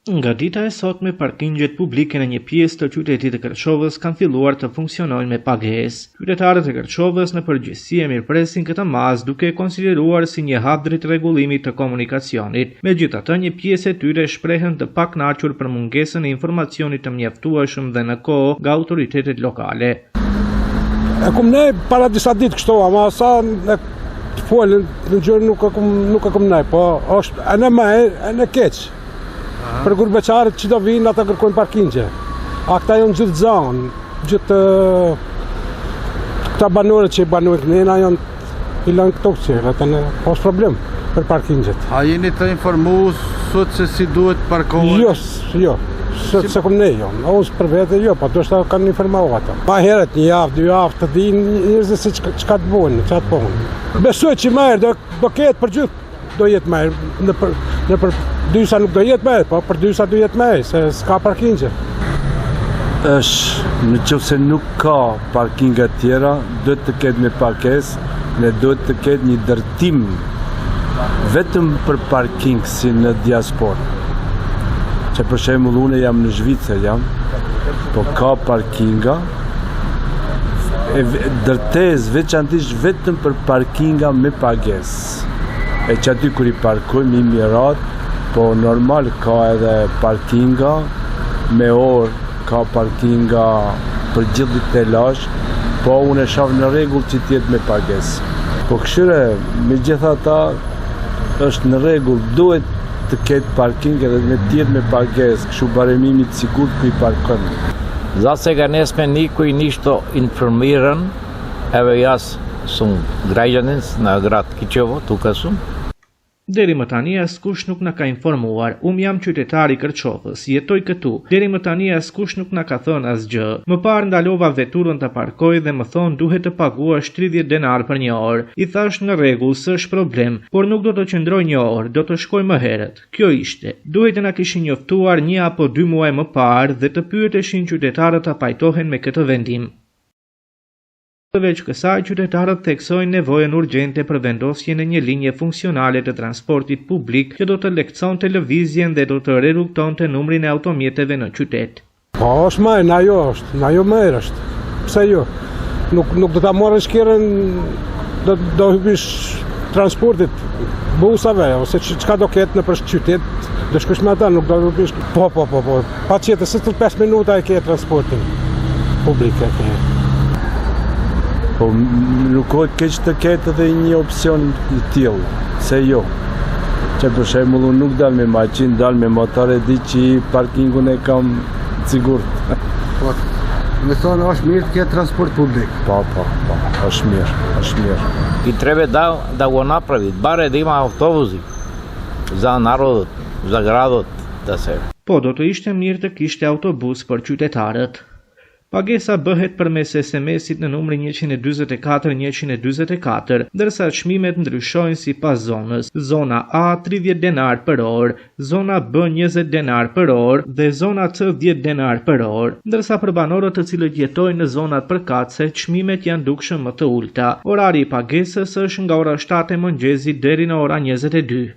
Nga dita e sotme parkingjet publike në një pjesë të qytetit të Kërçovës kanë filluar të funksionojnë me pagesë. Qytetarët e Kërçovës në përgjithësi e mirëpresin këtë masë duke e konsideruar si një hap drejt rregullimit të komunikacionit. Megjithatë, një pjesë e tyre shprehen të pakënaqur për mungesën e informacionit të mjaftueshëm dhe në kohë nga autoritetet lokale. E kum nej para disa ditë kështu, ama sa e të folën në gjërë nuk e kum nuk e kum nej, po është ene më ene keq. Për gurbeqarët që do vinë, ata kërkojnë parkingje. A këta janë gjithë zanë, gjithë këta banorët që i banojnë kënena janë i lanë këto këqyre, të në po është problem për parkingjet. A jeni të informu sot se si duhet parkohet? Jo, jo, sot s'e kom nej, jo, unë për vete jo, po ndoshta kanë informu ata. Ma herët një javë, dy javë të dinë njerëzit se çka të bojnë, çka të bojnë. Besoj që më herë do, do ketë për gjithë do jetë më nëpër nëpër dysa nuk do jetë më, po për dysa do jetë më, se s'ka parkingje. Është, në qoftë se nuk ka parkinga tjera, duhet të ketë me pagesë, ne duhet të ketë një ndërtim vetëm për parking si në diasporë. Që për shembull unë jam në Zvicër jam, po ka parkinga, e ndërtesë veçantisht vetëm për parkinga me pagesë. E që aty kur i parkojmë jemi rahat, po normal ka edhe parkinga me orë, ka parkinga për gjithë ditën e lash, po unë e shoh në rregull që të jetë me pagesë. Po këshyre, megjithatë është në rregull, duhet të ketë parking edhe me të jetë me pagesë, kështu barem jemi të sigurt ku i parkojmë. Za сега не сме никој ништо информиран Еве јас сум граѓанин на град Кичево, тука сум. Deri më tani askush nuk na ka informuar. Unë jam qytetar i Kërçovës, jetoj këtu. Deri më tani askush nuk na ka thënë asgjë. Më parë ndalova veturën ta parkoj dhe më thonë duhet të paguash 30 denar për një orë. I thash në rregull, s'është problem, por nuk do të qëndroj një orë, do të shkoj më herët. Kjo ishte. Duhej të na kishin njoftuar një apo dy muaj më parë dhe të pyeteshin qytetarët a pajtohen me këtë vendim. Përveç kësaj, qytetarët theksojnë nevojën urgjente për vendosjen e një linje funksionale të transportit publik që do të lehtësonte lëvizjen dhe do të reduktonte numrin e automjeteve në qytet. Po, është më, na jo është, na jo më është. Pse jo? Nuk nuk do ta marrësh kerrin, do do hypish transportit, busave ose çka do ketë nëpër qytet, do shkosh me ata, nuk do hypish. Po, po, po, po. Patjetër, secil 5 minuta e ke transportin publik e ke. Po nuk o keq të ketë edhe një opsion i tillë, se jo. Që për shembull unë nuk dal me maqinë, dal me motor e di që parkingun e kam sigurt. Po, me thonë është mirë të ketë transport publik. Po, po, po, është mirë, është mirë. И треба да, да го направи, баре да има автобуси за народот, за градот, да се Po, do të ishte mirë të kishte autobus për qytetarët. Pagesa bëhet përmes SMS-it në numrin 144 144, ndërsa çmimet ndryshojnë sipas zonës. Zona A 30 denar për orë, zona B 20 denar për orë dhe zona C 10 denar për orë. Ndërsa për banorët të cilët jetojnë në zonat përkatëse, çmimet janë dukshëm më të ulëta. Orari i pagesës është nga ora 7 e mëngjesit deri në ora 22.